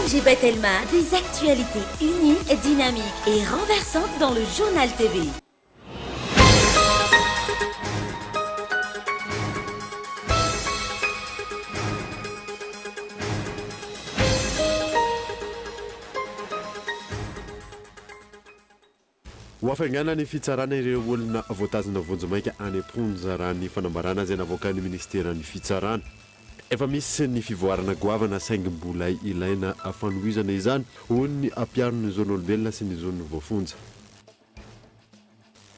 ONG Batelma, des actualités uniques, dynamiques et renversantes dans le Journal TV. Ho hafaingana ny fitsarana ireo olona voatazona vonjimaika any am-ponja, raha ny fanambarana izay navoakan'ny minisiteran'ny Fitsarana. Efa misy ny fivoarana goavana saingy mbola ilaina fanohizana izany, hoy ny mpiaro ny zon'olombelona sy ny zon'ny voafonja.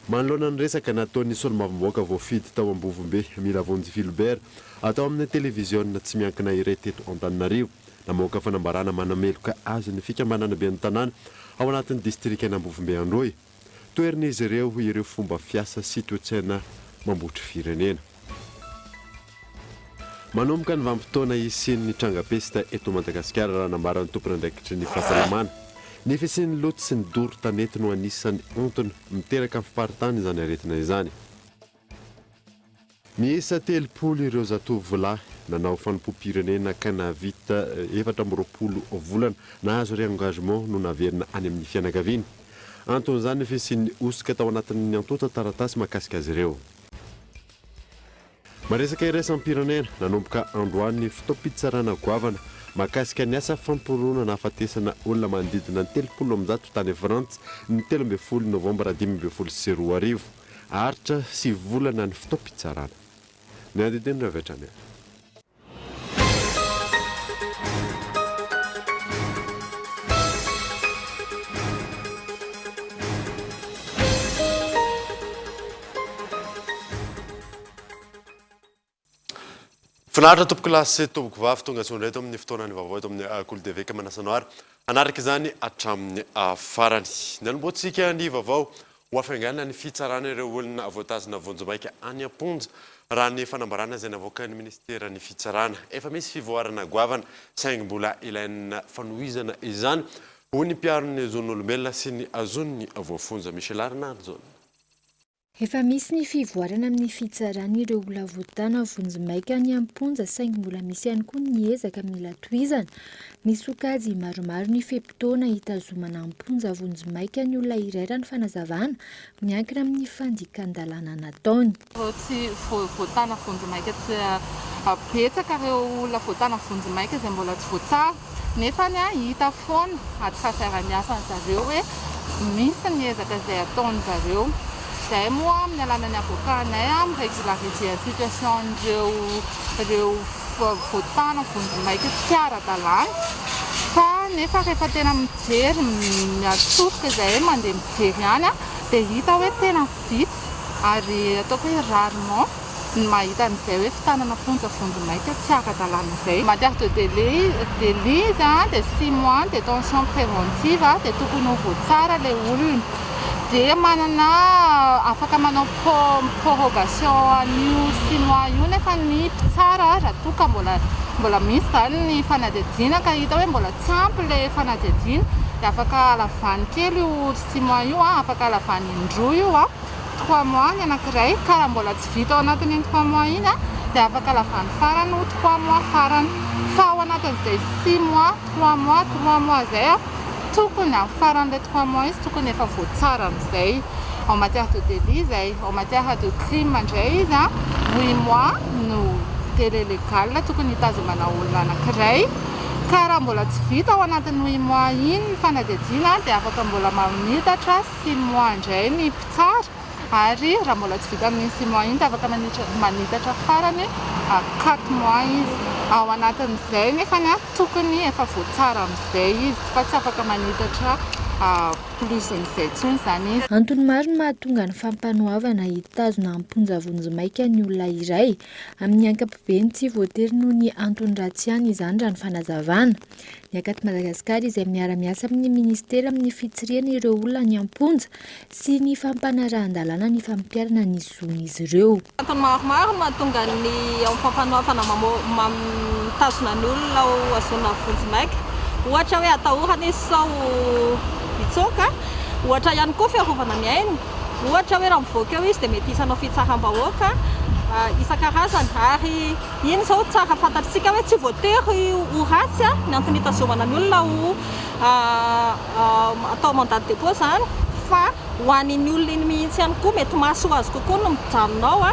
Manoloana ny resaka nataon'ny solombavambahoaka voafidy tao Ambovombe, Milavonjy Philbert, tao amin'ny televiziona tsy miankina iray teto Antananarivo, Namoaka fanambarana manameloka azy ny fikambanana ben'ny tanàna ao anatin'ny distrikan'Ambovombe Androy. Toherin'izy ireo ireo fomba fiasa sy toe-tsaina mambotry firenena. Manomboka ny vanim-potoana hisian'ny tranga pesta eto Madagasikara raha nambaran'ny tompon'andraikitry ny fahasalamana. Ny fisian'ny loto sy ny doro tanety no anisan'ny antony miteraka ny fiparitahan' izany aretina izany. Miisa 30 ireo zatovolahy nanao fanompoam-pirenena ka nahavita 24 volana nahazo réengagement no naverina any amin'ny fianakaviany. Anton'izany ny fisian'ny hosoka tao anatin'ny antontan-taratasy mahakasika azy ireo. Maresaka iraisam-pirenena, nanomboka androany ny fotoam-pitsarana goavana mahakasika ny asa famporoana nahafatesana olona manodidina ny 130 tany Frantsa ny 13 novambra 2015. Haharitra sivy volana ny fotoam-pitsarana. Ny andinindininy avy hatrany ary. Finaritra tompokolahy sy tompokovavy, tonga soa indray eto amin'ny fotoanan'ny vaovao eto amin'ny Kolo TV ka manasa anao ary hanaraka izany hatramin'ny farany. Nanombohantsika ny vaovao ho hafainganana ny fitsarana ireo olona voatazona vonjimaika any am-ponja raha ny fanambarana izay navoakan'ny minisiteran'ny fitsarana. Efa misy fivoarana goavana saingy mbola ilaina fanohizana izany hoy ny mpiaro ny zon'olombelona sy ny zon'ny voafonja Michel Arnason. Efa misy ny fivoarana amin'ny fitsarana ireo olona voatana vonjimaika any am-ponja saingy mbola misy ihany koa ny ezaka mila tohizana. Misy sokajy maromaro ny fe-potoana hitazomana am-ponja vonjimaika ny olona iray raha ny fanazavana, miankina amin'ny fandikan-dalàna nataony. Ireo tsy voatana vonjimaika tsy betsaka ireo olona voatana vonjimaika izay mbola tsy voatsara. Nefa hita foana à travers ny asan-zareo hoe misy ny ezaka izay ataon-jareo. Izay moa amin'ny alalan'ny avocat-nay mi-regulariser ny situation-n'ireo ireo voatana vonjimaika tsy ara-dalàna. Fa nefa rehefa tena mijery, miantsoroka izahay mandeha mijery ihany dia hita hoe tena vitsy ary ataoko hoe rarement. ny mahita an'izay hoe fitanana am-ponja vonjimaika tsy ara-dalàna izay. En matière de délai, délit izy an, dia six mois ny détention préventive dia tokony ho voatsara ilay olona. Dia manana, afaka manao prorogation an'io six mois io nefa ny mpitsara raha toa ka mbola mbola misy izany ny fanadihadiana ka hita hoe mbola tsy ampy ilay fanadihadiana dia afaka halavany kely io six mois io an, afaka halavany indroa io an. Trois mois ny anankiray ka raha mbola tsy vita ao anatin'iny trois mois iny dia afaka lavany farany ho trois mois farany fa ao anatin'izay six mois, trois mois, trois mois izay tokony amin'ny faran'ilay trois mois izy tokony efa voatsara amin'izay en matière de délit izay, en matière de crime indray izy huit mois no délai légal tokony hitazomana olona anankiray ka raha mbola tsy vita ao anatin'ny huit mois iny ny fanadihadiana dia afaka mbola mamitatra six mois indray ny mpitsara ary raha mbola tsy vita amin'iny six mois iny dia afaka manitatra farany quatre mois izy. Ao anatin'izay nefany tokony efa voatsara amin'izay izy fa tsy afaka manitatra plus an'izay intsony izany izy. Antony maro no mahatonga ny fampanoavana hitazona am-ponja vonjimaika ny olona iray. Amin'ny ankapobeny, tsy voatery noho ny antony ratsy ihany izany raha ny fanazavana. Ny Acat Madagascar izay miara-miasa amin'ny minisitera amin'ny fitsirihana ireo olona any am-ponja sy ny fampanarahan-dalàna ny fampiharana ny zon'izy ireo. Antony maromaro no mahatonga ny ao amin'ny fampanoavana mitazona ny olona ho azonina vonjimaika. Ohatra hoe atahorana izy sao hitsoaka. Ohatra ihany koa fiarovana ny ainy. Ohatra hoe raha mivoaka eo izy dia mety hisy hanao fitsaram-bahoaka. isan-karazany ary iny izao tsara fantatr'isika hoe tsy voatery ho ratsy ny antony hitazomana ny olona ho atao mandat de dépôt izany fa ho an'iny olona iny mihitsy ihany koa mety mahasoa azy kokoa ny mijanona ao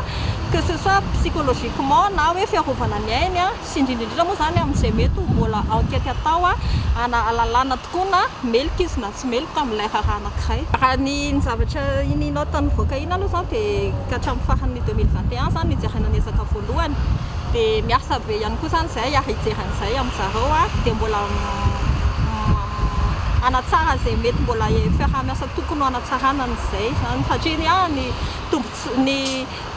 que ce soit psychologiquement na hoe fiarovana ny ainy sy indrindra indrindra moa izany amin'izay mety ho mbola enquête atao hanahalalana tokoa na meloka izy na tsy meloka amin'ilay raharaha anankiray. Raha ny ny zavatra iny note nivoaka iny aloha izany dia ka hatramin'ny faran'ny 2021 izany no hijerena ny ezaka voalohany dia miasa be ihany koa izany izahay ary hijery an'izay amin-dry zareo dia mbola hanatsara izay mety mbola fiaraha-miasa tokony ho hanatsarana an'izay izany satria ny tombotsoa ny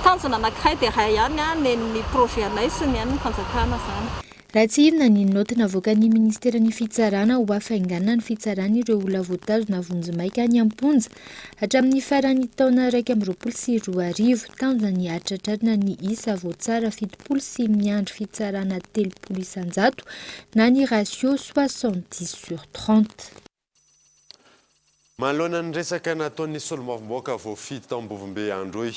tanjona anankiray dia iray ihany ny ny projet anay sy ny an'ny fanjakana izany. Raha tsiahivina ny naoty navoakan'ny minisiteran'ny Fitsarana ho hafainganina ny fitsarana ireo olona voatazona vonjimaika any am-ponja hatramin'ny faran'ny taona 2021, tanjona ny hahatratrarana ny isa voatsara 70 sy miandry fitsarana 30% na ny ratio 70 sur 30. Manoloana ny resaka nataon'ny solombavambahoaka voafidy tao Ambovombe Androy,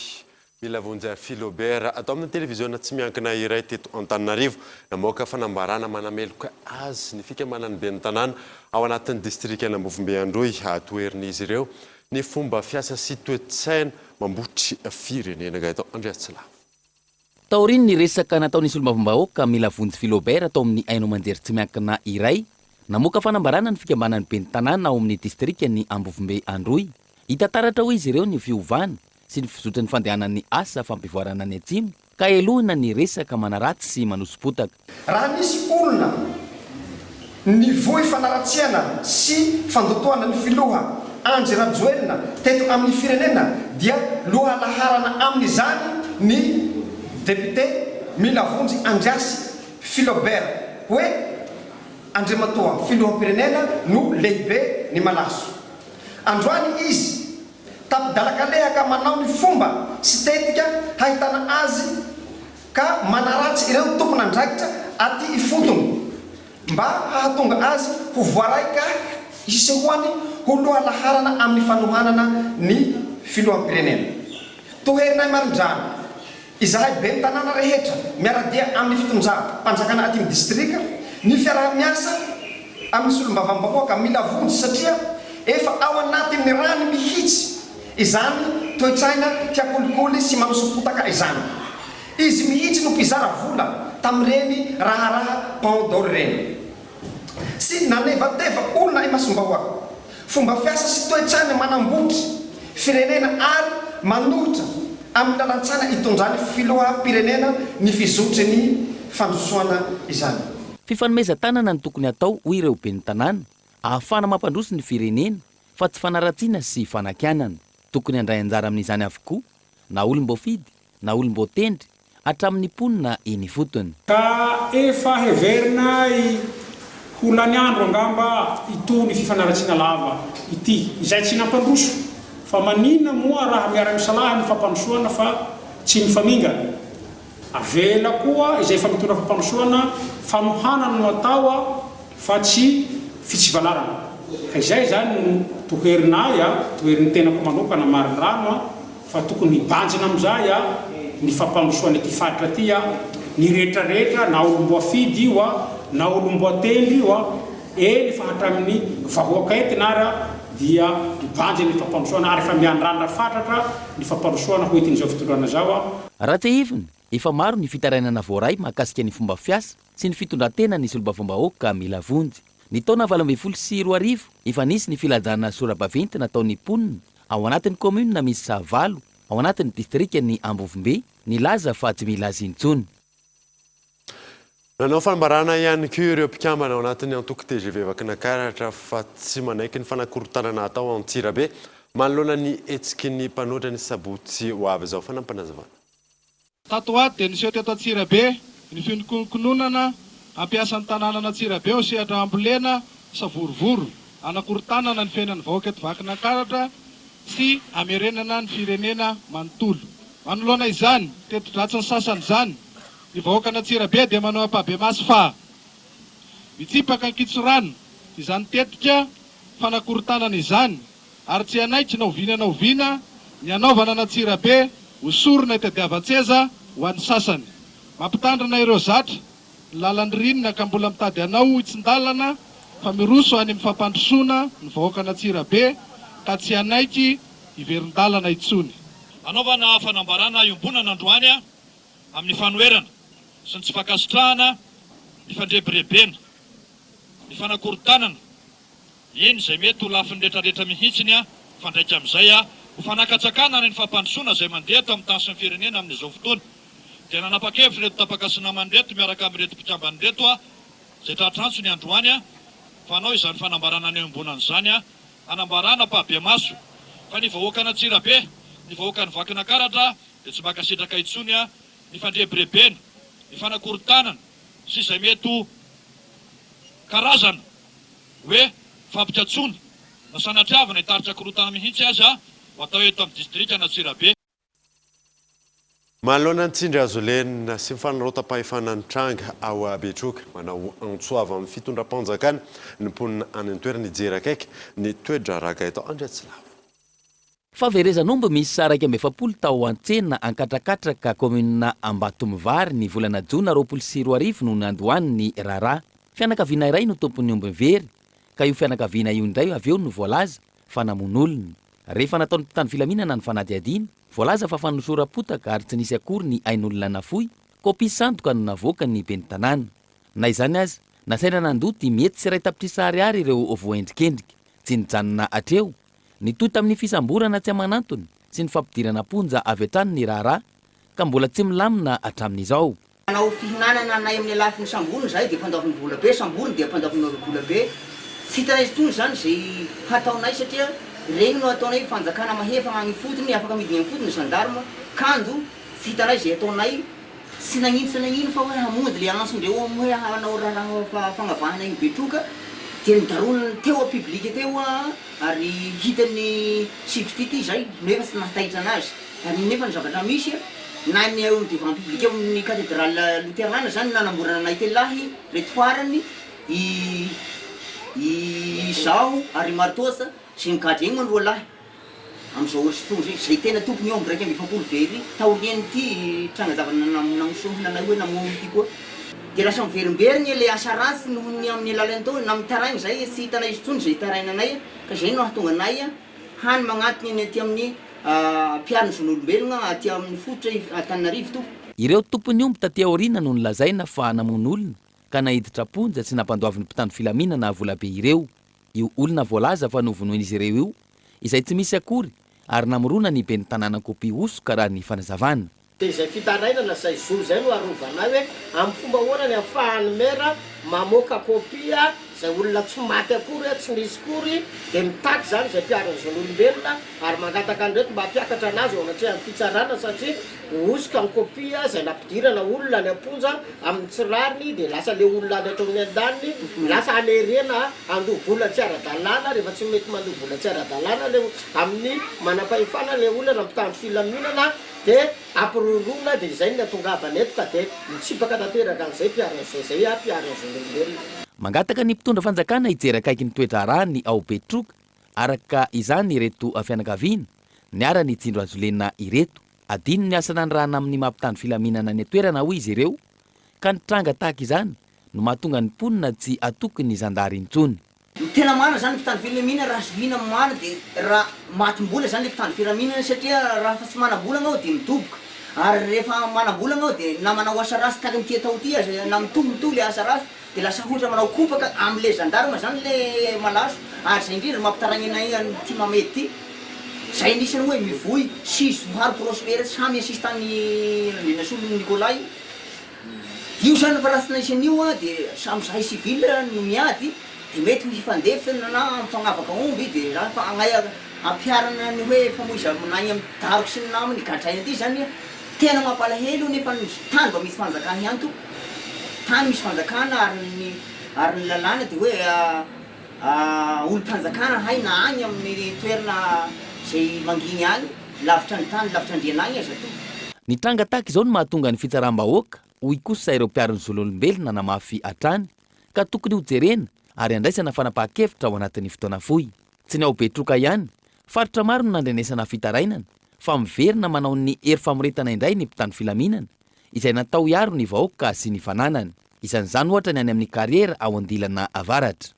Milavonjy Philobert, atao amin'ny televiziona tsy miankina iray teto Antananarivo, namoaka fanambarana manameloka azy ny fikambanan'ny ben'ny tanàna ao anatin'ny distrikan'Ambovombe Androy, toherin'izy ireo ny fomba fiasa sy toe-tsaina mambotry firenena. Gaëtan Andriatsilavo. Taorian'ny resaka nataon'ny solombavambahoaka Milavonjy Philobert tao amin'ny haino aman-jery tsy miankina iray, namoaka fanambarana ny fikambanan'ny ben'ny tanàna ao amin'ny distrikan'i Ambovombe Androy. Hita taratra hoy izy ireo ny fiovana sy ny fizotran'ny fandehanan'ny asa fampivoarana ny Atsimo ka helohina ny resaka manaratsy sy manoso-potaka. Raha nisy olona nivoy fanaratsiana sy fandotoana ny filoha Andry Rajoelina teto amin'ny firenena dia lohalaharana amin'izany ny député Milavonjy Andriasy Philobert hoe Andriamatoa filoham-pirenena no lehibe ny malaso. Androany izy tapi-dalan-kalehaka manao ny fomba sy tetika hahitana azy ka manaratsy ireo tompon'andraikitra aty ifotony mba hahatonga azy ho voaray ka hisehoany ho lohalaharana amin'ny fanohanana ny filoham-pirenena. Toherinay marindrano, izahay ben'ny tanàna rehetra miara-dia amin'ny fitondram-panjakana aty amin'ny distrika, ny fiaraha-miasa amin'ny solombavambahoaka mila vonjy satria efa ao anatin'ny rany mihitsy Izany toe-tsaina tia kolikoly sy manoso-potaka izany. Izy mihitsy no mpizara vola tamin'ireny raharaha Paon d'or ireny. Sy nanevateva olona imasom-bahoaka. Fomba fiasa sy toe-tsaina manambotry firenena ary manohitra amin'ny lalan-tsaina itondran'ny filoham-pirenena ny fizotry ny fandrosoana izany. Fifanomezan-tanana no tokony hatao, hoy ireo ben'ny tanàna, ahafahana mampandroso ny firenena fa tsy fanaratsiana sy fanakianana. Tokony handray anjara amin'izany avokoa na olom-boafidy na olom-boatendry hatramin'ny mponina eny ifotony. Ka efa heverinay ho lany andro angamba itony fifanaratsiana lava ity, izay tsy nampandroso, fa maninona moa raha miara-misalahy ny fampandrosoana fa tsy mifamingana? Avela koa izay efa mitondra fampandrosoana, fanohanana no atao fa tsy fitsivalarana. Ka izay izany no toherinay, toherin'ny tenako manokana marindrano fa tokony hibanjina amin'izay ny fampandrosoana ity faritra ity, ny rehetra rehetra na olom-boafidy io na olom-boatendry io, eny fa hatramin'ny vahoaka entina ary dia mibanjina ny fampandrosoana ary efa miandrandra fatratra ny fampandrosoana ho entin'izao fitondrana izao. Raha tsiahivina, efa maro ny fitarainana voaray mahakasika ny fomba fiasa sy ny fitondran-tenan'ny solombavambahoaka mila vonjy. Ny taona 2018, efa nisy ny filajana sora-baventy nataon'ny mponina ao anatin'ny kaominina miisa valo ao anatin'ny distrikan'i Ambovombe nilaza fa tsy mila azy intsony. Nanao fanambarana ihany koa ireo mpikambana ao anatin'ny antoko tgv Vakinankaratra fa tsy manaiky ny fanakorontanana atao ao Antsirabe manoloana ny hetsiky ny mpanohitra ny sabotsy ho avy izao. Fanampinazavana. Tato ho ato dia niseho teto Antsirabe ny finokononana hampiasa ny tanànan'Antsirabe ho sehatra hambolena savorovoro, hanakorontanana ny fiainan'ny vahoaka eto Vakinankaratra sy hamerenana ny firenena manontolo. Manoloana izany teti-dratsin'ny sasany izany, Ny vahoakan'Antsirabe dia manao ampahibemaso fa mitsipaka an-kitsorano izany tetika fanakorontanana izany ary tsy hanaiky na oviana na oviana ny hanaovana an'Antsirabe ho sorona hitadiavan-tseza. ho an'ny sasany. Mampitandrina ireo zatra ny lalan'ny ririnina ka mbola mitady hanao hitsin-dalana fa miroso any amin'ny fampandrosoana ny vahoakan'Antsirabe ka tsy hanaiky hiverin-dalana intsony. Hanaovana fanambarana iombonana androany amin'ny fanoherana sy ny tsy fankasitrahana ny fandrebirebena, ny fanakorontanana, eny izay mety ho lafiny retraretra mihitsiny mifandraika amin'izay ho fanakatsakana ny fampandrosoana izay mandeha eto amin'ny tany sy ny firenena amin'izao fotoana dia nanapa-kevitra ireto tapaka sy namany ireto miaraka amin'ireto mpikambana ireto izay tratra antso ny androany fa hanao izany fanambarana niombonana izany hanambarana ampahibemaso fa ny vahoakan'Antsirabe, ny vahoakan'i Vakinakaratra dia tsy mankasitraka intsony ny fandrebirebena, ny fanakorontanana sy izay mety ho karazana hoe fampikatsoana na sanatriavina hitarika korontana mihitsy aza ho atao eto amin'ny distrikan'Antsirabe. Manoloana ny tsindry azo lena sy ny fanararaotam-pahefana nitranga ao Betroka, manao antso avo amin'ny fitondram-panjakana ny mponina any an-toerana hijery akaiky ny toe-draharaha eto Andriatsilavo. Fahaverezan'omby miisa 41 tao an-tsena Ankatrakatra kaominina Ambatomivary ny volana jona 2020 no nandoany ny raharaha. Fianakaviana iray no tompon'ny omby very ka io fianakaviana io indray avy eo no voalaza fa namono olona. Rehefa nataon'ny mpitandro filaminana ny fanadihadiana, voalaza fa fanosoram-potaka ary tsy nisy akory ny ain'olona nafoy, kopia sandoka no navoakan'ny ben'ny tanàna. Na izany aza, nasaina nandoa 500 tapitrisa ariary ireo voaendrikendrika. Tsy nijanona hatreo, nitohy tamin'ny fisamborana tsy aman'antony sy ny fampidirana am-ponja avy hatrany ny raharaha ka mbola tsy milamina hatramin'izao. Manao fihinanana anay amin'ny lafiny samborina izahay dia mpandavon'ny vola be, samborina dia mpandavon'ny vola be. Tsy hitanay intsony izany izay hataonay satria regny no ataonay fanjakana mahefa agny ifotony, afaka midina agny ifotony ny gendarme, kanjo tsy hitanay izay ataonay, tsy nagnino tsy nagnino fa hoe hamonjy le antsondreo am hoe hanao raharaha fagnavahana igny Betroka dia nidaronany teo am public teo ary hitan'ny substitut izay nefa tsy nahataitra anazy. Ary nefa ny zavatra misy, na ny eo devant public eo amin'ny cathedrale loterana zany nanamborana anay telolahy reto farany, i i izaho ary i Martos sy ny gadra iny moa ny roalahy amin'izao ora sy tonga izay, izay tena tompony eo amin'ny 41 very taorian'ity tranga-javatra namosohana anay hoe namono ity koa. Dia lasa miverimberina ilay asa ratsy noho ny amin'ny alalan'ny tao, na mitaraina izay tsy hitanay intsony izay itarainanay ka izay no hahatonga anay hany magnatona ny aty amin'ny mpiaro ny zon'olombelogna aty amin'ny fototra Antananarivo tompoko. Ireo tompon'ny omby taty aoriana no nolazaina fa namono olona ka naiditra am-ponja tsy nampandoavin'ny mpitandro filaminana volabe ireo. Io olona voalaza fa novonoin'izy ireo io, izay tsy misy akory ary namorona ny ben'ny tanàna kopia hosoka raha ny fanazavana. Dia izay fitarainana izay zo izay no arovanay hoe amin'ny fomba ahoana ny ahafahan'ny maire mamoaka kopia izay olona tsy maty akory hoe tsy nisy kory dia mitaky izany izay mpiaro ny zon'olombelona ary mangataka an'ireto mba hampiakatra anazy eo anatrehan'ny fitsarana satria hosoka ny kopia izay nampidirana olona any am-ponja amin'ny tsy rariny dia lasa le olona any hatramin'ny andaniny lasa anerena handoa vola tsy ara-dalàna rehefa tsy mety mandoa vola tsy ara-dalàna le amin'ny manampahefana le olona na mpitandro filaminana Dia ampiroroana dia izay no natongavana eto ka dia mitsipaka tanteraka an'izay mpiaro ny zo izay aho mpiaro ny zon'olombelona. Mangataka ny mpitondra fanjakana hijery akaiky ny toe-draharaha ny ao Betroka, araka izany ireto fianakaviana niara-nitsindro hazolena ireto. Adino ny asa nanirahana amin'ny maha mpitandro filaminana any an-toerana hoy izy ireo ka ny tranga tahaka izany no mahatonga ny mponina tsy hatoky ny zandary intsony. Ny tena marina zany mpitandro filaminana raha zohiana amin'ny marina de raha matim-bola zany le mpitandro filaminana satria raha fa tsy manam-bola agnao de midoboka ary rehefa manam-bola agnao de na manao asa ratsy tahaka an'ity atao ity aza na mitohy le asa ratsy de lasa ohatra manao kopaka amle gendarme zany le malaso ary zay indrindra no mampitaraigna anay an'ity Mamedy ty zay anisany hoe mivoy sy Zohary Prospère samy assistant ny Randrianasolo Nicolas io. Io zany fa raha tsy nahisy an'io an de samy zahay civil no miady de mety ho hifandefitra na mifagnavaka omby de zany fa agnay ampiharana ny hoe famoizana aigna daroka sy ny namany gadraina ty zany tena mampalahelo nefa ny tany mba misy fanjakana ihany tompoko tany misy fanjakana ary ny ary ny lalàna de hoe olom-panjakana hay na agny amin'ny toerana zay manginy agny lavitra ny tany lavitra andriana agny aza tompoko. Ny tranga tahaka izao no mahatonga ny fitsaram-bahoaka, hoy kosa ireo mpiaro ny zon'olombelona namafy hatrany, ka tokony hojerena ary handraisana fanapahan-kevitra ao anatin'ny fotoana fohy. Tsy ny ao Betroka ihany, faritra maro no nandrenesana fitarainana fa miverina manao ny hery famoretana indray ny mpitandro filaminana. izay natao hiaro ny vahoaka sy ny fananany. Isan'izany ohatra ny any amin'ny kariera ao Andilana Avaratra.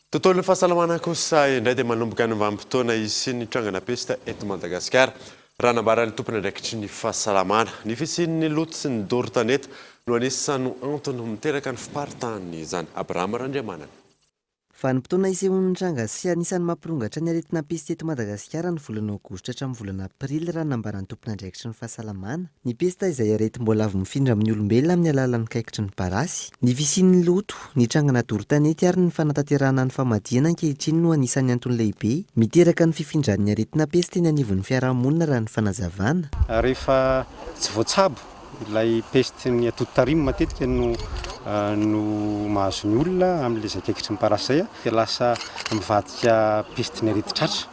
Tontolon'ny fahasalamana kosa indray dia manomboka ny vanim-potoana hisian'ny trangana pesta eto Madagasikara, raha nambaran'ny tompon'andraikitry ny fahasalamana. Ny fisian'ny loto sy ny doro tanety no anisan'ny antony miteraka ny fiparitahan'izany. Abraham Randriamanana. Vanim-potoana isehoan'ny tranga sy anisan'ny mampirongatra ny aretina pesta eto Madagasikara ny volana aogositra hatramin'ny volana aprily raha ny nambaran'ny tompon'andraikitry ny fahasalamana. Ny pesta izay aretim-boalavo mifindra amin'ny olombelona amin'ny alalan'ny kaikitry ny parasy. Ny fisian'ny loto, ny trangana doro tanety ary ny fanatanterahana ny famadihana ankehitriny no anisan'ny antony lehibe miteraka ny fifindran'ny aretina pesta eny anivon'ny fiarahamonina raha ny fanazavana. Rehefa tsy voatsabo ilay peste ny atody tarimo matetika no no mahazo ny olona amin'ilay izay kaikitry ny parasy izay dia lasa mivadika peste ny aretin-tratra.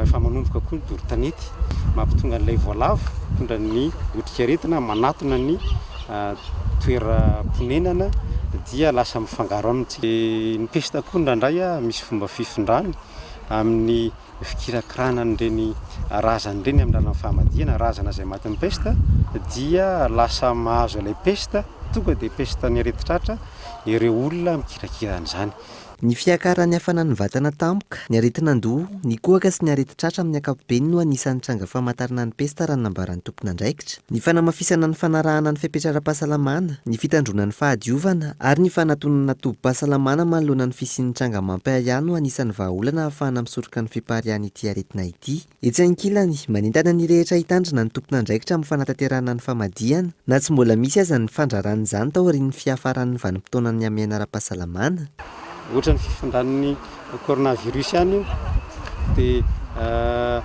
Efa manomboka koa ny doro tanety, mampitonga an'ilay voalavo mitondra ny otrikaretina manatona ny toeram-ponenana dia lasa mifangaro aminy. Ny pesta koa indraindray misy fomba fifindrany amin'ny fikirakirana an'ireny razana ireny amin'ny alalan'ny famadihana, razana izay matin'ny pesta dia lasa mahazo ilay pesta, tonga dia pesta ny aretin-tratra ireo olona mikirakira an'izany. Ny fiakaran'ny hafanan'ny vatana tampoka, ny aretin'andoha, ny kohaka sy ny aretin-tratra amin'ny ankapobeny no anisan'ny tranga famantarana ny pesta raha ny nambaran'ny tompon'andraikitra. Ny fanamafisana ny fanarahana ny fepetra ara-pahasalamana, ny fitandroana ny fahadiovana ary ny fanatonana tobim-pahasalamana manoloana ny fisian'ny tranga mampiahiahy no anisan'ny vahaolana ahafahana misoroka ny fipariahan'ity aretina ity. Etsy ankilany, manentana ny rehetra hitandrina ny tompon'andraikitra amin'ny fanatanterahana ny famadihana, na tsy mbola misy aza ny fandrarana izany taorian'ny fiafaran'ny vanim-potoanan'ny hamehana ara-pahasalamana. Ohatran'ny fifindran'ny coronavirus ihany io dia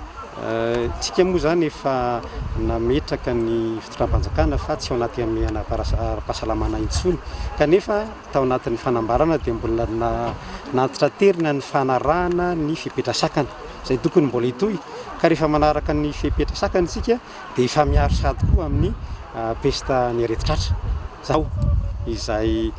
tsika moa izany efa nametraka ny fitondram-panjakana fa tsy ao anaty hamehana ara-pahasalamana intsony kanefa tao anatin'ny fanambarana dia mbola nantitraterina ny fanarahana ny fepetra sakana izay tokony mbola hitohy ka rehefa manaraka ny fepetra sakana isika dia efa miaro sady koa amin'ny pesta ny aretin-tratra. Zao izay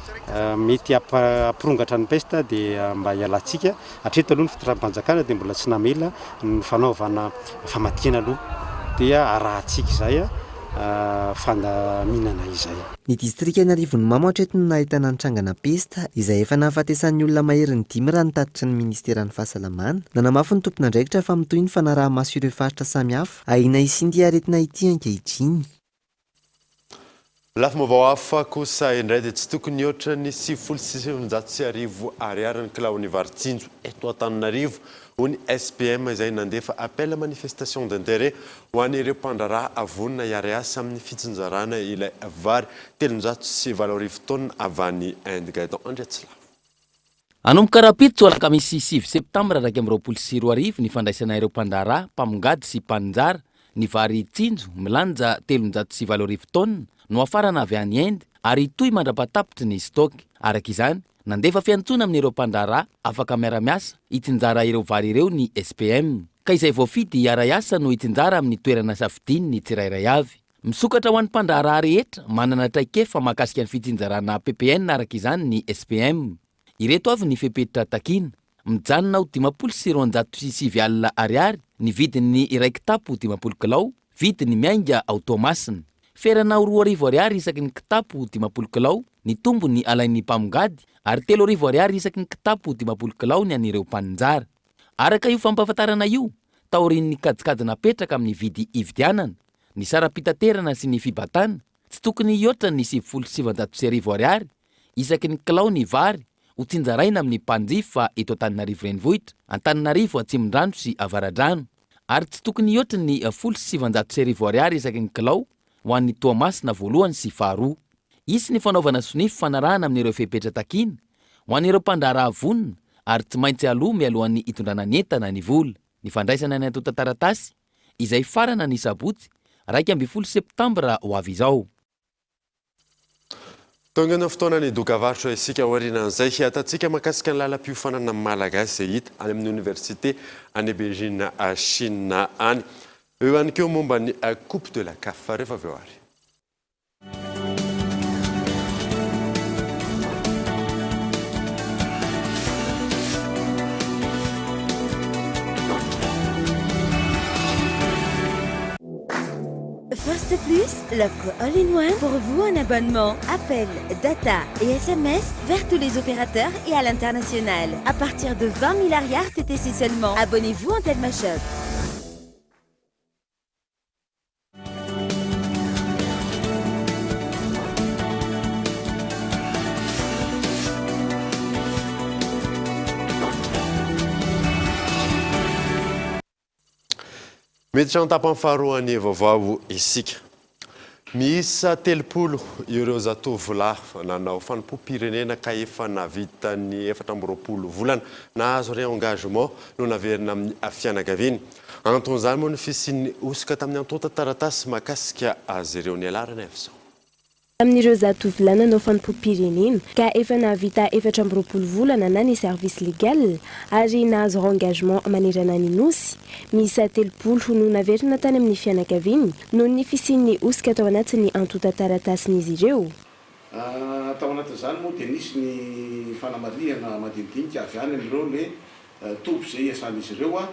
mety hampirongatra ny pesta dia mba hialantsika. Hatreto aloha ny fitondram-panjakana dia mbola tsy namela ny fanaovana famadihana aloha dia arahantsika izay fandaminana izay. Ny distrikan'Arivonimamo hatreto no nahitana ny trangana pesta, izay efa nahafatesan'ny olona maherin'ny dimy raha ny tatitry ny minisiteran'ny fahasalamana. Nanamafy ny tompon'andraikitra fa mitohy ny fanaraha-maso ireo faritra samihafa ahiana hisian'ity aretina ity ankehitriny. Lafim-baovao hafa kosa indray dia tsy tokony hihoatra ny 1990 ariary ny kilaon'ny vary tsinjo eto Antananarivo, hoy ny SPM izay nandefa appel à manifestation d'intérêt ho an'ireo mpandraharaha vonona hiara-hiasa amin'ny fitsinjarana ilay vary 8300 taonina avy any Inde. Gaëtan Andriatsilavo. Hanomboka rahampitso alakamisy sivy septambra 2021 ny fandraisana ireo mpandraharaha, mpamongady sy mpaninjara ny vary tsinjo milanja 8300 taonina nohafarana avy any Inde ary hitohy mandra-pahatapitry ny stock. Araka izany, nandefa fiantsoana amin'ireo mpandraharaha afaka miara-miasa hitsinjara ireo vary ireo ny SPM. Ka izay voafidy hiara-hiasa no hitsinjara amin'ny toerana safidiany ny tsirairay avy. Misokatra ho an'ny mpandraharaha rehetra manana traikefa mahakasika ny fitsinjarana ppn araka izany ny SPM. Ireto avy ny fepetra takiana, Mijanona ho 250 alina ariary ny vidin'ny iray kitapo 50 kilao, vidiny miainga ao Toamasina. Ferana ho 2000 ariary isaky ny kitapo 50 kilao ny tombony alain'ny mpamongady ary 3000 ariary isaky ny kitapo 50 kilao ny an'ireo mpaninjara. Araka io fampahafantarana io, taorian'ny kajikajy napetraka amin'ny vidy ividianana, ny saram-pitaterana sy ny fibatana, tsy tokony hihoatra ny 1990 ariary isaky ny kilao ny vary ho tsinjaraina amin'ny mpanjifa eto Antananarivo Renivohitra, Antananarivo Atsimondrano sy Avaradrano, ary tsy tokony hihoatra ny 1910 ariary isaky ny kilao ho an'ny Toamasina voalohany sy faharoa. Hisy ny fanaovana sonia fifanarahana amin'ireo fepetra takiana ho an'ireo mpandraharaha vonona ary tsy maintsy aloa mialohan'ny hitondrana ny entana ny vola. Ny fandraisana ny antontan-taratasy izay hifarana ny sabotsy 11 septambra ho avy izao. Tonga ny fotoanan'ny dokavarotra isika aorianan'izay hiatantsika mahakasika ny lalam-piofanana malagasy izay hita any amin'ny oniversite any Beijing Chine any. Eo ihany koa momba ny Coupe de la CAF rehefa avy eo ary. First. Plus, l'offre all-in-one pour vous en abonnement, appel, data et SMS vers tous les opérateurs et à l'international. À partir de 20 000 ariary TTC seulement. Abonnez-vous en Telma Shop. Miditra ny tapany faharoan'ny vaovao isika. Miisa 30 ireo zatovolahy nanao fanompoam-pirenena ka efa nahavita ny 24 volana nahazo réengagement no naverina amin'ny fianakaviany. Anton'izany moa ny fisian'ny hosoka tamin'ny antontan-taratasy mahakasika azy ireo. Ny alarana avy izao. Tamin'ireo zatovolahy nanao fanompoam-pirenena ka efa nahavita 24 volana na ny service legal ary nahazo rengagement manerana ny Nosy, miisa 30 no naverina tany amin'ny fianakaviany noho ny fisian'ny hosoka tao anatin'ny antontan-taratasin'izy ireo. Tao anatin'izany moa dia nisy ny fanamarihana madinidinika avy any amin'ireo le toby izay iasan'izy ireo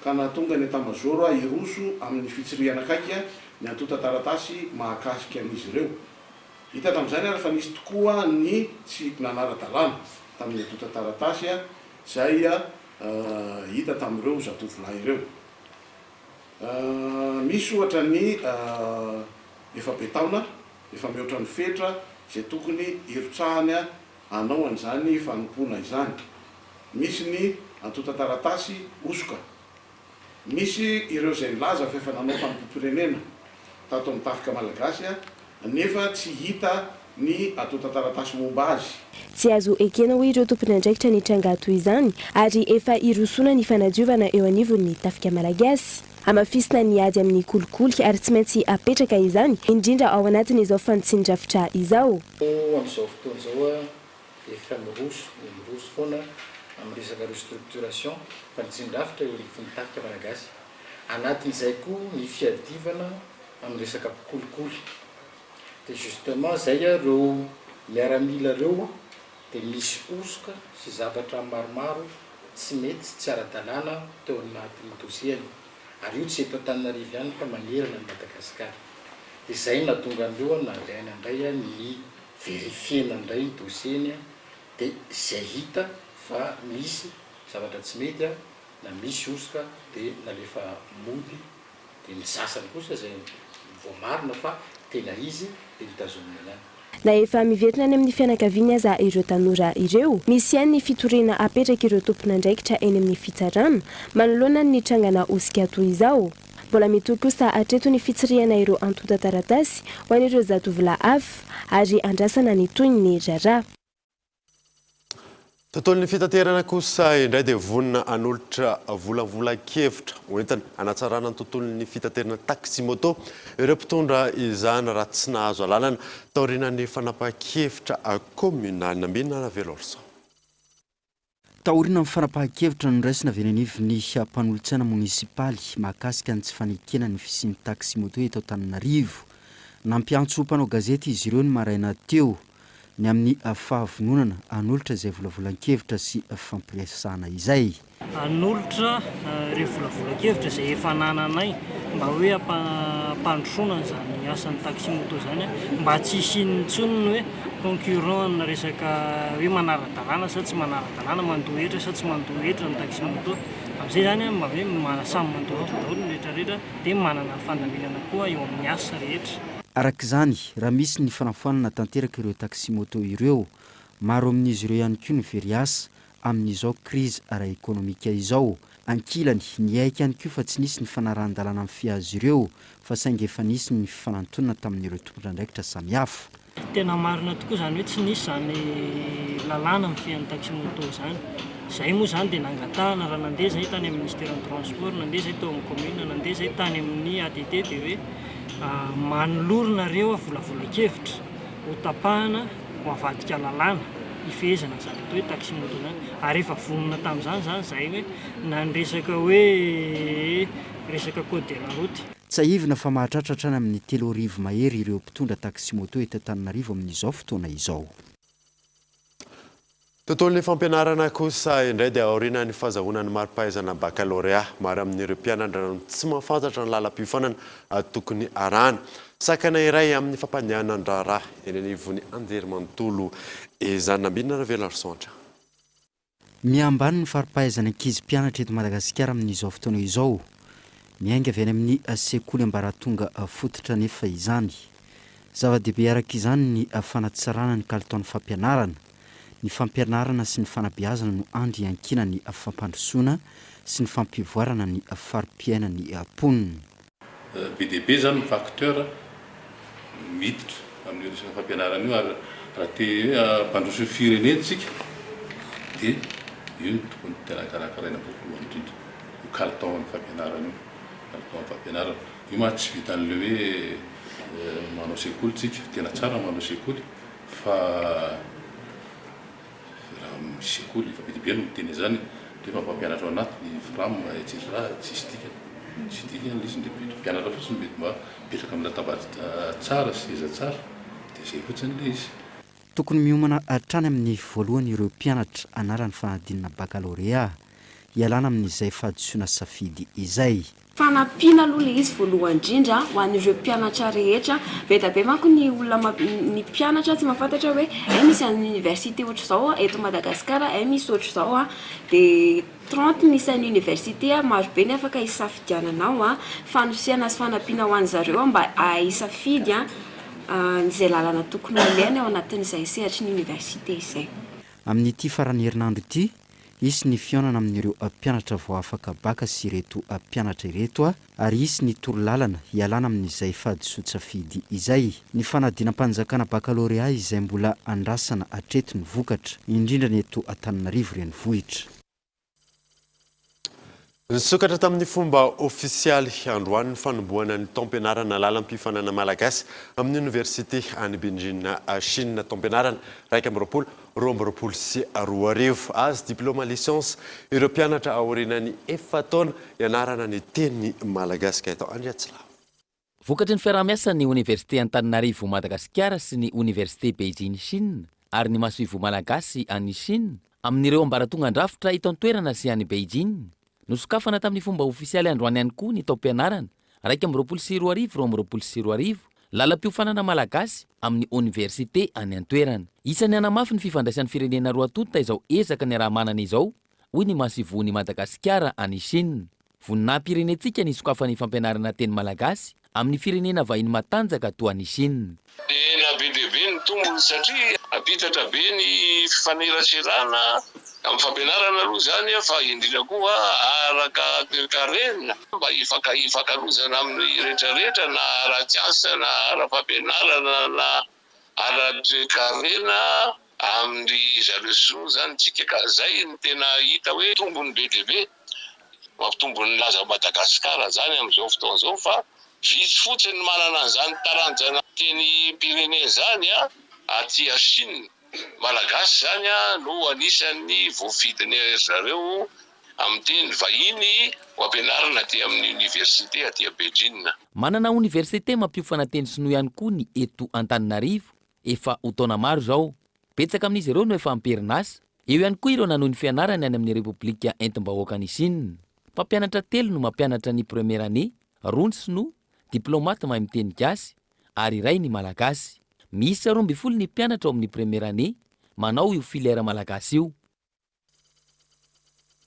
ka nahatonga ny Etat-Major hiroso amin'ny fitsirihana akaiky ny antontan-taratasy mahakasika an'izy ireo. Hita tamin'izany ary fa nisy tokoa ny tsy nanara-dalàna tamin'ny antontan-taratasy izay hita tamin'ireo zatovolahy ireo. Misy ohatra ny efa be taona, efa mihoatra ny fetra izay tokony hirotsahany hanao an'izany fanompoana izany. Misy ny antontan-taratasy hosoka. Misy ireo izay nilaza fa efa nanao fanompoam-pirenena tato amin'ny tafika malagasy nefa tsy hita ny antontan-taratasy momba azy. Tsy azo ekena hoy ireo tompon'andraikitra ny tranga toy izany ary efa hirosoana ny fanadiovana eo anivon'ny tafika malagasy. Hamafisina ny ady amin'ny kolikoly ary tsy maintsy apetraka izany, indrindra ao anatin'izao fanitsian-drafitra izao. Amin'izao fotoana izao efa miroso dia miroso foana amin'ny resaka restructuration, fanitsian-drafitra eo anivon'ny tafika malagasy. Anatin'izay koa ny fiadivana amin'ny resaka mpikolikoly. Dia justement izay ireo miaramila ireo dia misy hosoka sy zavatra maromaro tsy mety sy tsy ara-dalàna teo anatin'ny dossier-ny. Ary io tsy eto Antananarivo ihany fa manerana an'i Madagasikara. Dia izay no nahatonga an'ireo nalaina indray ny Verifiena indray ny dossier-ny dia izay hita fa misy zavatra tsy mety na misy hosoka dia nalefa mody dia ny sasany kosa izay voamarina fa tena izy dia notazomina ihany. Na efa miverina any amin'ny fianakaviany aza ireo tanora ireo, misy ihany ny fitoriana apetrak'ireo tompon'andraikitra eny amin'ny fitsarana manoloana ny trangana hosika toy izao. Mbola mitohy kosa hatreto ny fitsirihana ireo antontan-taratasy ho an'ireo zatovolahy hafa ary andrasana ny tohin'ny raharaha. Tontolon'ny fitaterana kosa indray dia vonona hanolotra volavolan-kevitra hoentina hanatsarana ny tontolon'ny fitaterana taxi-moto ireo mpitondra izany raha tsy nahazo alalana taorian'ny fanapahan-kevitra kaominaly. Nambinina Ravelorison. Taorian'ny fanapahan-kevitra noraisina avy eny anivon'ny mpanolotsaina monisipaly mahakasika ny tsy fanekena ny fisian'ny taxi-moto eto Antananarivo, nampiantso mpanao gazety izy ireo ny maraina teo ny amin'ny fahavononana hanolotra izay volavolan-kevitra sy fampiresahana izay. Hanolotra ireo volavolan-kevitra izay efa anananay mba hoe hampandrosoana an'izany asan'ny taxi-moto izany mba tsy hisian'ny intsony ny hoe concurrent amina resaka hoe manara-dalàna sa tsy manara-dalàna, mandoa hetra sa tsy mandoa hetra ny taxi-moto. Amin'izay izany mba hoe samy mandoa hetra daholo ny rehetra rehetra dia manana ny fandaminana koa eo amin'ny asa rehetra. Araka izany, raha misy ny fanafoanana tanteraka ireo taxi-moto ireo, maro amin'izy ireo ihany koa no very asa amin'izao krizy ara-ekonomika izao. Ankilany, niaiky ihany koa fa tsy nisy ny fanarahan-dalàna mifehy azy ireo fa saingy efa nisy ny fifanantonana tamin'ireo tompon'andraikitra samihafa. Tena marina tokoa izany hoe tsy nisy izany lalàna mifehy ny taxi-moto izany. Izay moa izany dia nangatahana raha nandeha izahay tany amin'ny ministeran'ny transport, nandeha izahay tao amin'ny commune, nandeha izahay tany amin'ny ADT dia hoe manoloro nareo volavolan-kevitra ho tapahana ho avadika lalàna hifehezana an'izany atao hoe taxi moto izany ary efa vonona tamin'izany izany izahay hoe na ny resaka hoe resaka code de la route. Tsiahivina fa mahatratra hatrany amin'ny 3000 mahery ireo mpitondra taxi moto eto Antananarivo amin'izao fotoana izao. Tontolon'ny fampianarana kosa indray dia aorian'ny fahazahoana ny mari-pahaizana bakalorea, maro amin'ireo mpianatra no tsy mahafantatra ny lalam-piofanana tokony arahana. Sakana iray amin'ny fampandehanan-draharaha eny anivon'ny anjerimanontolo izany. Nambinina Ravelarison hatrany. Miha-ambany ny fari-pahaizan'ny ankizy mpianatra eto Madagasikara amin'izao fotoana izao. Miainga avy any amin'ny sekoly ambaratonga fototra anefa izany. Zava-dehibe araka izany ny fanatsarana ny kalitaon'ny fampianarana. Ny fampianarana sy ny fanabeazana no andry iankinan'ny fampandrosoana sy ny fampivoarana ny fari-piainan'ny mponina. Be dia be izany ny facteur miditra amin'io resaka fampianarana io ary raha te hampandroso ny firenena isika dia io no tokony tena karakaraina voalohany indrindra, io kalitaon'ny fampianarana io, kalitaon'ny fampianarana. Io mantsy tsy vitan'ilay hoe manao sekoly tsika, tena tsara ny manao sekoly fa Raha misy sekoly, efa be dia be no miteny an'izany, rehefa mpampianatra ao anaty ny fram etc tsisy dikany, tsisy dikany ilay izy, ny mpianatra fotsiny mety mba mipetraka amin'ny latabatra tsara, seza tsara, dia izay fotsiny ilay izy. Tokony miomana hatrany amin'ny voalohany ireo mpianatra hanala ny fanadinana bakalorea, hialana amin'izay fahadisoana safidy izay. Fanampiana aloha ilay izy voalohany indrindra ho an'ireo mpianatra rehetra. Be dia be manko ny olona ny mpianatra tsy mahafantatra hoe hay misy an'ny université ohatr'izao eto Madagasikara, hay misy ohatr'izao dia 30 ny isan'ny université, maro be ny afaka hisafidianana ao. Fanosehana sy fanampiana ho an'izareo mba hahay hisafidy izay lalana tokony holehany ao anatin'izay sehatry ny université izay. Amin'ity faran'ny herinandro ity, Hisy ny fihaonana amin'ireo mpianatra vao afaka baka sy ireto mpianatra ireto ary hisy ny torolalana hialana amin'izay fahadisoan-tsafidy izay. Ny fanadinam-panjakana bakalorea izay mbola andrasana hatreto ny vokatra, indrindra ny eto Antananarivo renivohitra. Nisokatra tamin'ny fomba ofisialy androany ny fanombohana ny taom-pianarana lalam-piofanana malagasy amin'ny oniversite any Beijing, Chine. Taom-pianarana 21 2022. Azo diplaoma licence ireo mpianatra aorianan'ny efa-taona ianarana ny teny malagasy. Gaëtan Andriatsilavo. Vokatry ny fiaraha-miasan'ny Oniversite Antananarivo Madagasikara sy ny Oniversite Beijing Chine ary ny Masoivoho Malagasy any Chine amin'ireo ambaratongan-drafitra eto an-toerana sy any Beijing, Nosokafana tamin'ny fomba ofisialy androany ihany koa ny taom-pianarana 2021 2022, lalam-piofanana malagasy amin'ny oniversite any an-toerana. Isan'ny hanamafy ny fifandraisan'ny firenena roa tonta izao ezaka niaraha-manana izao, hoy ny masoivohon'i Madagasikara any Chine. Voninahi-pirenentsika ny hisokafan'ny fampianarana teny malagasy amin'ny firenena vahiny matanjaka toa an'i Chine. Tena be dia be ny tombony satria hampitatra be ny fifaneraserana amin'ny fampianarana aloha izany fa indrindra koa araka toekarena mba hifankahifakalozana amin'ny rehetrarehetra na ara-tsiansa na ara-pampianarana na ara-toekarena amin-dry zareo sinoa izany tsika ka zay no tena hita hoe tombony be dia be mampitombo ny lazan'i Madagasikara izany amin'izao fotoana izao fa vitsy fotsiny ny manana an'izany taranjana tenim-pirenena izany aty Chine. Malagasy izany no anisan'ny voafidin'ny zareo amin'ny teny vahiny ho ampianarina aty amin'ny oniversite aty Beijing. Manana oniversite mampiofana teny sinoa ihany koa ny eto Antananarivo efa ho taona maro izao. Betsaka amin'izy ireo no efa am-perinasa. Eo ihany koa ireo nanohy ny fianarany any amin'ny Repoblika entim-bahoakan'i Chine. Mpampianatra telo no mampianatra ny première année, roa ny sinoa, diplaomaty mahay miteny gasy, ary iray ny malagasy. Miisa 12 ny mpianatra ao amin'ny première année manao io filière malagasy io.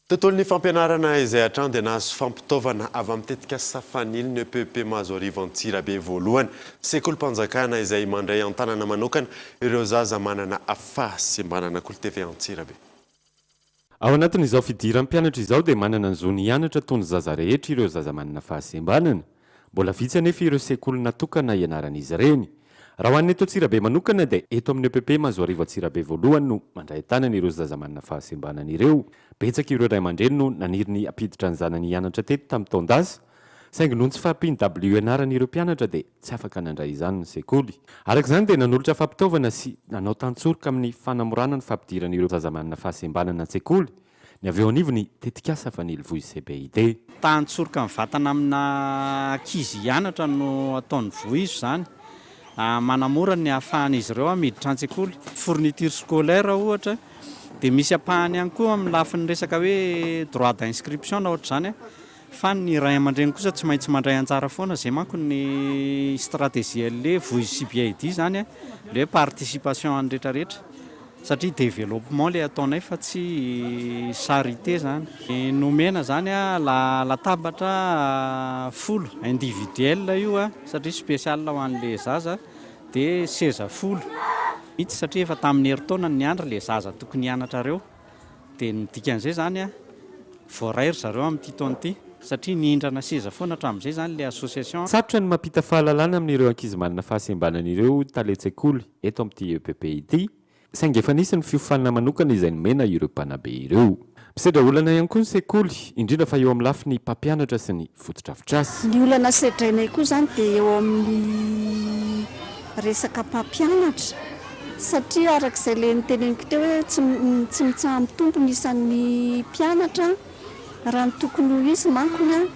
Tontolon'ny fampianarana izay hatrany dia nahazo fampitaovana avy amin'ny tetikasa Fanilo ny EPP Mahazoarivo Antsirabe voalohany, sekolim-panjakana izay mandray an-tanana manokana ireo zaza manana fahasembanana. Kolo TV Antsirabe. Ao anatin'izao fidiran'ny mpianatra izao dia manana ny zony hianatra toy ny zaza rehetra ireo zaza manana fahasembanana. Mbola vitsy anefa ireo sekoly natokana hianaran'izy ireny. Raha ho an'ny eto Antsirabe manokana dia eto amin'ny EPP Mahazoarivo Antsirabe voalohany no mandray an-tanana ireo zaza manana fahasembanana ireo. Betsaka ireo ray aman-dreny no naniry ny hampiditra ny zanany hianatra teto tamin'ny taon-dasa, saingy noho ny tsy fahampian'ny dabilio ianaran'ireo mpianatra dia tsy afaka nandray izany ny sekoly. Araka izany dia nanolotra fampitaovana sy nanao tantsoroka amin'ny fanamorana ny fampidirana ireo zaza manana fahasembanana an-tsekoly Ny avy eo anivon'ny tetikasa Fanilo CBID. Tantsoroka mivantana amina ankizy hianatra no ataon'ny Vohizo izany. manamora ny ahafahan'izy ireo miditra an-tsekoly. Fourniture scolaire ohatra, dia misy ampahany ihany koa amin'ny lafiny resaka hoe droit d'inscription na ohatr'izany fa ny ray aman-dreny kosa tsy maintsy mandray anjara foana, izay manko ny stratégie an'le voice CBID izany, le hoe participation an'ny rehetrarehetra satria développement le ataonay fa tsy charité izany. Nomena izany latabatra folo individuel io satria spécial ho an'le zaza. Dia seza folo mihitsy satria efa tamin'ny herintaona no niandry ilay zaza tokony hianatra ireo. Dia ny dikan'izay izany an, voaray ry zareo amin'ity taona ity satria nihindrana seza foana hatramin'izay izany ilay association. Sarotra ny mampita fahalalana amin'ireo ankizy manana fahasembanana ireo talen-tsekoly eto amin'ity EPP ity. Saingy efa nisy ny fiofanana manokana izay nomena ireo mpanabe ireo. Misedra olana ihany koa ny sekoly, indrindra fa eo amin'ny lafiny mpampianatra sy ny fotodrafitrasa. Ny olana sedrainay koa izany dia eo amin'ny resaka mpampianatra satria araka izay ilay noteneniko teo hoe tsy tsy mitsaha-mitombo ny isan'ny mpianatra, raha ny tokony ho izy mankony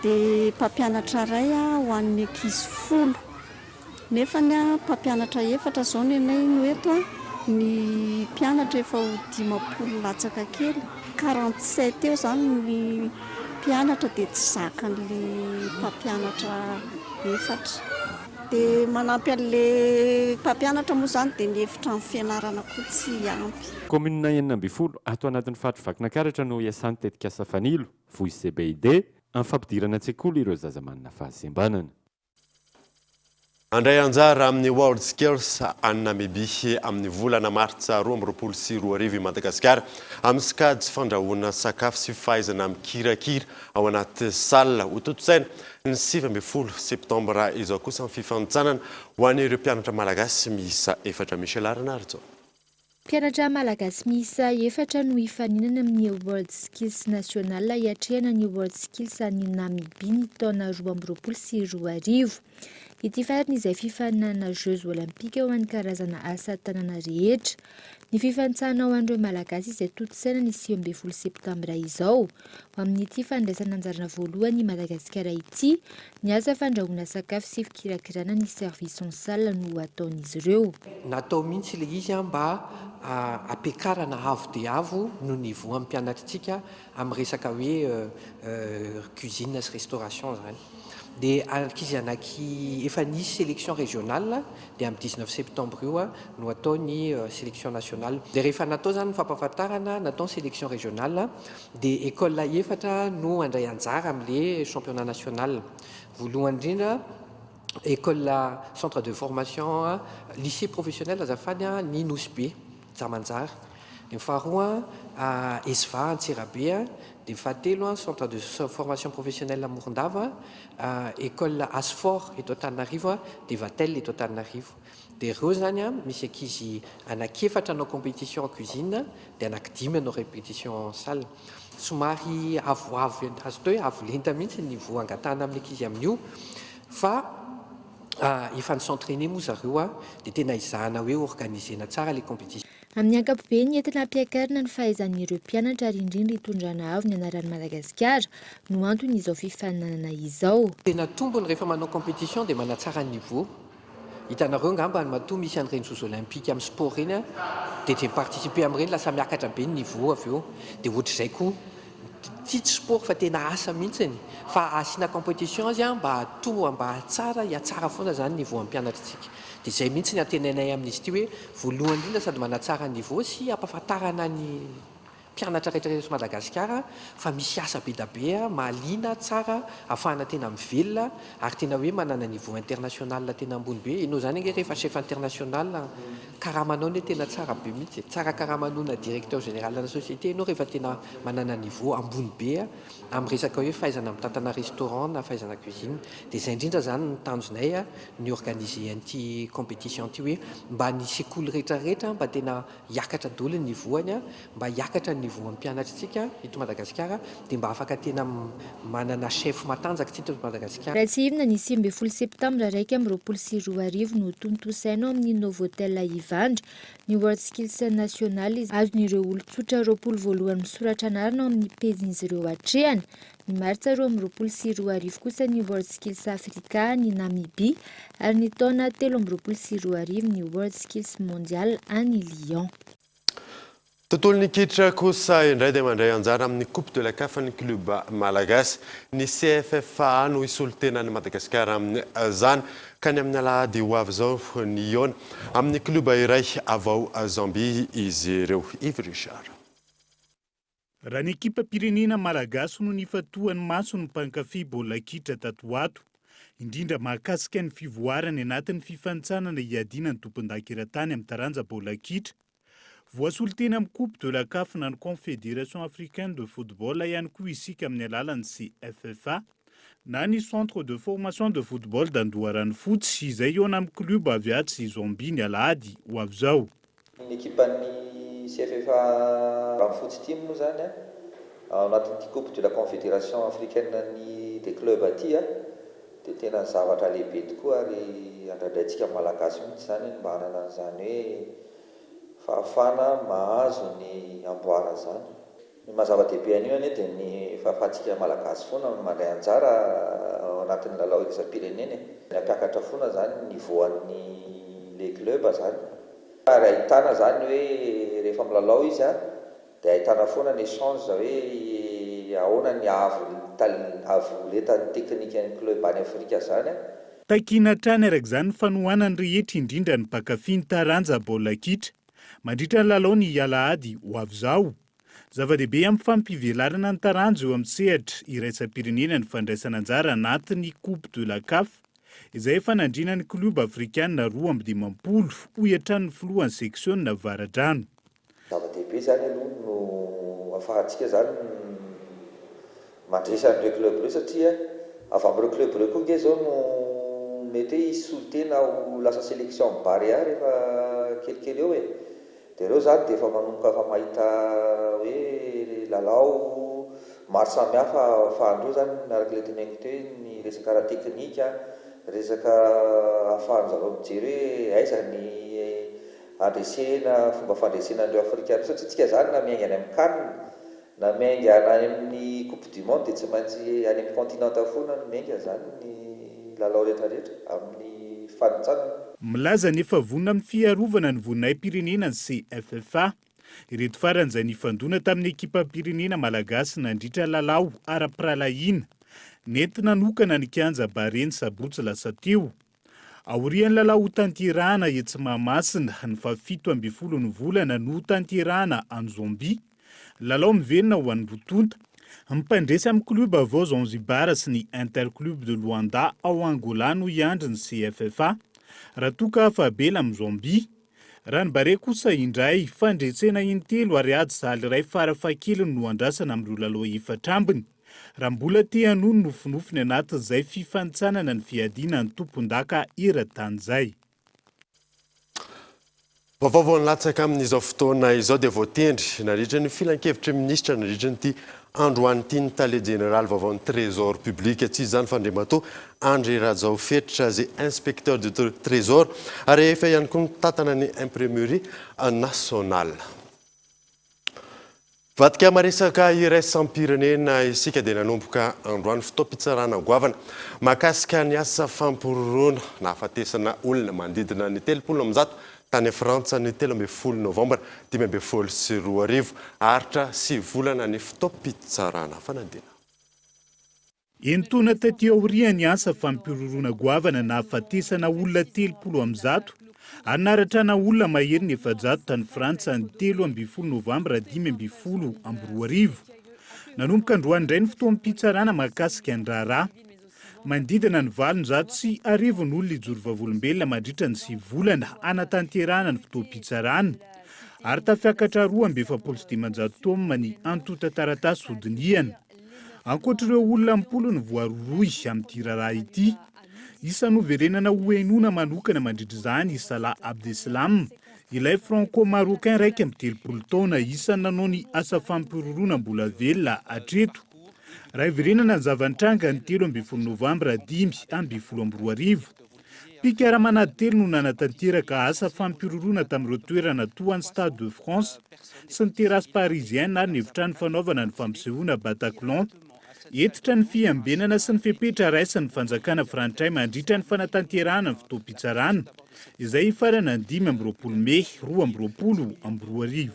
dia mpampianatra iray ho an'ny ankizy folo. Nefany mpampianatra efatra izao ny anay no eto, ny mpianatra efa ho 50 latsaka kely, 47 eo izany ny mpianatra dia tsy zakan'ilay mpampianatra efatra. Dia manampy an'ilay mpampianatra moa izany dia ny efitrano fianarana koa tsy ampy. Kaominina 16 ato anatin'ny faritr'i Vakinankaratra no iasan'ny tetikasa Fanilo, Voice CBID, amin'ny fampidirana an-tsekoly ireo zaza manana fahasembanana. Handray anjara amin'ny World Skills any Namibia amin'ny volana martsa 2022 i Madagasikara amin'ny sokajy fandrahoana sakafo sy fahaizana mikirakira ao anaty salle. Hotontosaina ny 19 septambra izao kosa ny fifanintsanana ho an'ireo mpianatra malagasy miisa efatra. Michel Arinarijo. Mpianatra malagasy miisa efatra no hifaninana amin'ny World Skills National hiatrehana ny World Skills any Namibia ny taona 2022. Ity farany izay fifaninanana Jeux Olympiques ho an'ny karazana asa tanana rehetra. Ny fifanintsanana ho an'ireo Malagasy izay tontosaina ny 19 septambra izao. Ho amin'ity fandraisana anjarana voalohany i Madagasikara ity, ny asa fandrahoana sakafo sy fikirakirana ny service en salle no ho ataon'izy ireo. Natao mihitsy ilay izy mba hampiakarana avo dia avo no niveau amin'ny mpianatritsika amin'ny resaka hoe cuisine sy restauration izany. Dia ankizy anaky efa nisy sélection régionale dia amin'ny 19 septembre io no atao ny sélection nationale. Dia rehefa natao izany ny fampahafantarana, natao ny sélection régionale dia école efatra no handray anjara amin'ilay championnat national. Voalohany indrindra école centre de formation lycée professionnel azafady ny Nosy Be Jamanjary. Dia ny faharoa ESVA Antsirabe, dia ny fahatelo centre de formation professionnelle Morondava, école Asfor eto Antananarivo, dia Vatel eto Antananarivo. Dia ireo izany misy ankizy anankiefatra hanao compétition en cuisine, dia anankidimy hanao répétition en salle. Somary avoavo, azo atao hoe avo lenta mihitsy ny niveau angatahana amin'ny ankizy amin'io fa efa ni-s'entrainer moa zareo dia tena ezahana hoe organiser-na tsara ilay compétition. Amin'ny ankapobeny, entina hampiakarina ny fahaizan'ireo mpianatra ary indrindra hitondrana avo ny anaran'i Madagasikara no anton'izao fifaninanana izao. Tena tombony rehefa manao compétition dia manatsara ny niveau. Hitanareo angamba ny matoa misy an'ireny jeux olympiques amin'ny sport ireny dia izay mi-participer amin'ireny lasa miakatra be ny niveau avy eo. Dia ohatr'izay koa. Ity tsy sport fa tena asa mihitsiny. Fa asiana compétition azy mba hahatoa mba hahatsara, hihatsara foana izany ny niveau ampianatritsika. Dia izay mihitsy ny antenainay amin'izy ity hoe voalohany indrindra sady manatsara niveau sy hampahafantarana ny mpianatra rehetra rehetra eto Madagasikara fa misy asa be da be mahaliana, tsara, ahafahana tena mivelona ary tena hoe manana niveau international tena ambony be. Ianao izany ange rehefa chef international karamanao anie tena tsara be mihitsy e. Tsara karama noho na directeur général na société ianao rehefa tena manana niveau ambony be amin'ny resaka hoe fahaizana mitantana restaurant na fahaizana cuisine. Dia izay indrindra izany no tanjonay ny organiser an'ity compétition ity hoe mba ny sekoly rehetra rehetra mba tena hiakatra daholo ny niveau-ny, mba hiakatra ny. niveau an'ny mpianatritsika eto Madagasikara dia mba afaka tena manana chef matanjaka tsika eto Madagasikara. Raha tsiahivina ny 19 septambra 2021 no tontosaina ao amin'ny Novotel Ivandry ny World Skills National izay azon'ireo olon-tsotra 20 voalohany misoratra anarana ao amin'ny pejin'izy ireo atrehana. Ny martsa 2022 kosa ny World Skills Africa any Namibia ary ny taona 2023 ny World Skills Mondial any Lyon. Tontolon'ny kitra kosa indray dia mandray anjara amin'ny Coupe de la Caf ny club malagasy. Ny CFFA no hisolo tena an'i Madagasikara amin'izany ka ny amin'ny alahady ho avy izao ny hihaona amin'ny club iray avy ao Zambie izy ireo. Yves Richard. Raha ny ekipam-pirenena malagasy no nifantohan'ny mason'ny mpankafy baolina kitra tato ho ato, indrindra mahakasika ny fivoarany anatin'ny fifanintsanana hiadiana ny tompondaka eran-tany amin'ny taranja baolina kitra, voasolo tena amin'ny Coupe de la Caf na ny Confédération Africaine de Football ihany koa isika amin'ny alalan'ny CFFA na ny Centre de Formation de Football d'Andoharanofotsy izay hihaona amin'ny klioba avy atsy Zambie ny alahady ho avy izao. Ny ekipan'ny CFFA Ranofotsy ity moa izany ao anatin'ity Coupe de la Confédération Africaine ny des clubs ity dia tena zavatra lehibe tokoa ary andrandraintsika Malagasy mihitsy izany ny mba hanana an'izany hoe fahafahana mahazo ny amboara izany. Ny maha zava-dehibe an'io anie dia ny fahafahantsika Malagasy foana mandray anjara ao anatin'ny lalao iraisam-pirenena e. Ny hampiakatra foana izany ny niveau an'ny le club izany. Ary ahitana izany hoe rehefa milalao izy an, dia ahitana foana ny échange hoe ahoana ny haavo lentan'ny teknikan'ny club any Afrika izany an. Takiana hatrany araka izany ny fanohanan'ny rehetra indrindra ny mpankafy ny taranja baolina kitra mandritra ny lalao ny alahady ho avy izao. Zava-dehibe amin'ny fampivelarana ny taranja eo amin'ny sehatra iraisam-pirenena ny fandraisana anjara anatin'ny Coupe de la Caf, izay efa nandriana ny klioba afrikanina 52, hoy hatrany ny filohan'ny seksiona Avaradrano. Zava-dehibe izany aloha no ahafahantsika izany mandresy an'ireo club ireo satria avy amin'ireo club ireo koa ange izao no mety hoe hisy solontena ho lasa sélection Barea rehefa kelikely eo e. Dia ireo izany dia efa manomboka efa mahita hoe lalao maro samihafa ahafahan'ireo izany araka ilay teneniko teo hoe ny resaka ara-teknika, resaka ahafahan-dry zareo mijery hoe aiza ny handresena, fomba fandresena an'ireo Afrikana ireo satria tsika izany na miainga any amin'ny can na miainga any amin'ny coupe du monde dia tsy maintsy any amin'ny continent foana no miainga izany ny lalao rehetra rehetra amin'ny fanintsanana. Milaza ny efa vonona amin'ny fiarovana ny voninahi-pirenena ny CFFA. Ireto farany izay nifandona tamin'ny ekipam-pirenena malagasy nandritra lalao ara-pirahalahiana nenti-nanokana ny kianja Barea ny sabotsy lasa teo. Aorian'ny lalao hotanterahana etsy Mahamasina, ny fahafito ambin'ny ny volana no hotanterahana any Zambie. Lalao miverina ho an'ny roa tonta. Mpandresy amin'ny club avy ao Zanzibar sy ny Inter Club de Luanda ao Angola no hiandry ny CFFA, raha toa ka afa-bela amin'i Zambie. Raha ny Barea kosa indray, fandresena intelo ary ady sahala iray farafahakeliny no andrasana amin'ireo lalao efatra ambiny. Raha mbola te hanohy ny nofinofiny anatin'izay fifanintsanana ny fiadiana ny tompondaka eran-tany izay. Vaovao vao nilatsaka amin'izao fotoana izao dia voatendry nandritra ny filankevitry ny minisitra nandritra ity androany ity ny tale jeneraly vaovaon'ny Trésor public. Tsy iza izany fa Andriamatoa Andry Rajaofetra izay inspecteur du Trésor ary efa ihany koa mitantana ny Imprimerie nationale. Vadika maresaka iraisam-pirenena isika dia nanomboka androany fotoam-pitsarana goavana mahakasika ny asa fampihorohoroana nahafatesana olona manodidina ny 130 tany Frantsa ny 13 novambra 2015. Haharitra sivy volana ny fotoam-pitsarana fanadinana. Enin-taona taty aorian'ny asa fampihorohoroana goavana nahafatesana olona 130 ary naharatrana olona maherin'ny 400 tany Frantsa ny 13 novambra 2015. Nanomboka androany indray ny fotoam-pitsarana mahakasika ny raharaha. Manodidina ny 1800 ny olona hijoro vavolombelona mandritra ny sivy volana hanatanterahana ny fotoam-pitsarana ary tafiakatra 542 taonina ny antontan-taratasy hodinihana. Ankoatra ireo olona am-polony voarohirohy amin'ity raharaha ity, isan'ny hoverenana hohenoina manokana mandritra izany i Salah Abdeslam, Ilay Franco-Marocain 31 taona isan'ny nanao ny asa fampihorohoroana mbola velona hatreto. Raha hiverenana ny zava-nitranga ny 13 novambra 2015. Mpikaramanady telo no nanatanteraka asa fampihorohoroana tamin'ireo toerana toa ny Stade de France sy ny Terrasse Parisienne ary ny efitrano fanaovana ny fampisehoana Bataclan. Hentitra ny fiambenana sy ny fepetra raisin'ny fanjakana frantsay mandritra ny fanatanterahana ny fotoam-pitsarana, izay hifarana ny 25 mey 2022.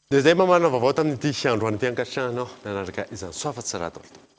Dia izay mamarana vaovao tamin'ity androany ity ankasitrahanao nanaraka izany soa fa tsara daholo tompoko.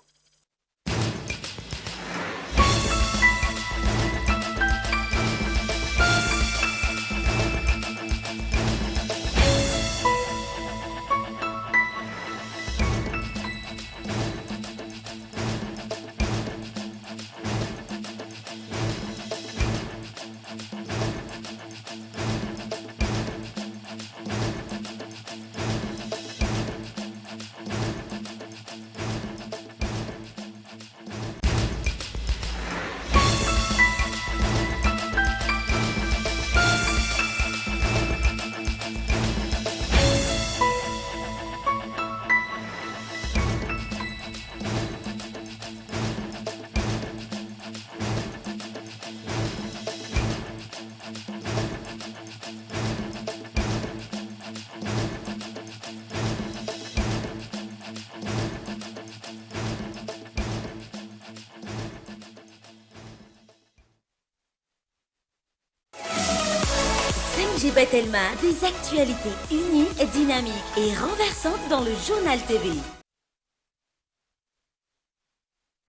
5G by Telma, des actualités uniques, dynamiques et renversantes dans le journal TV.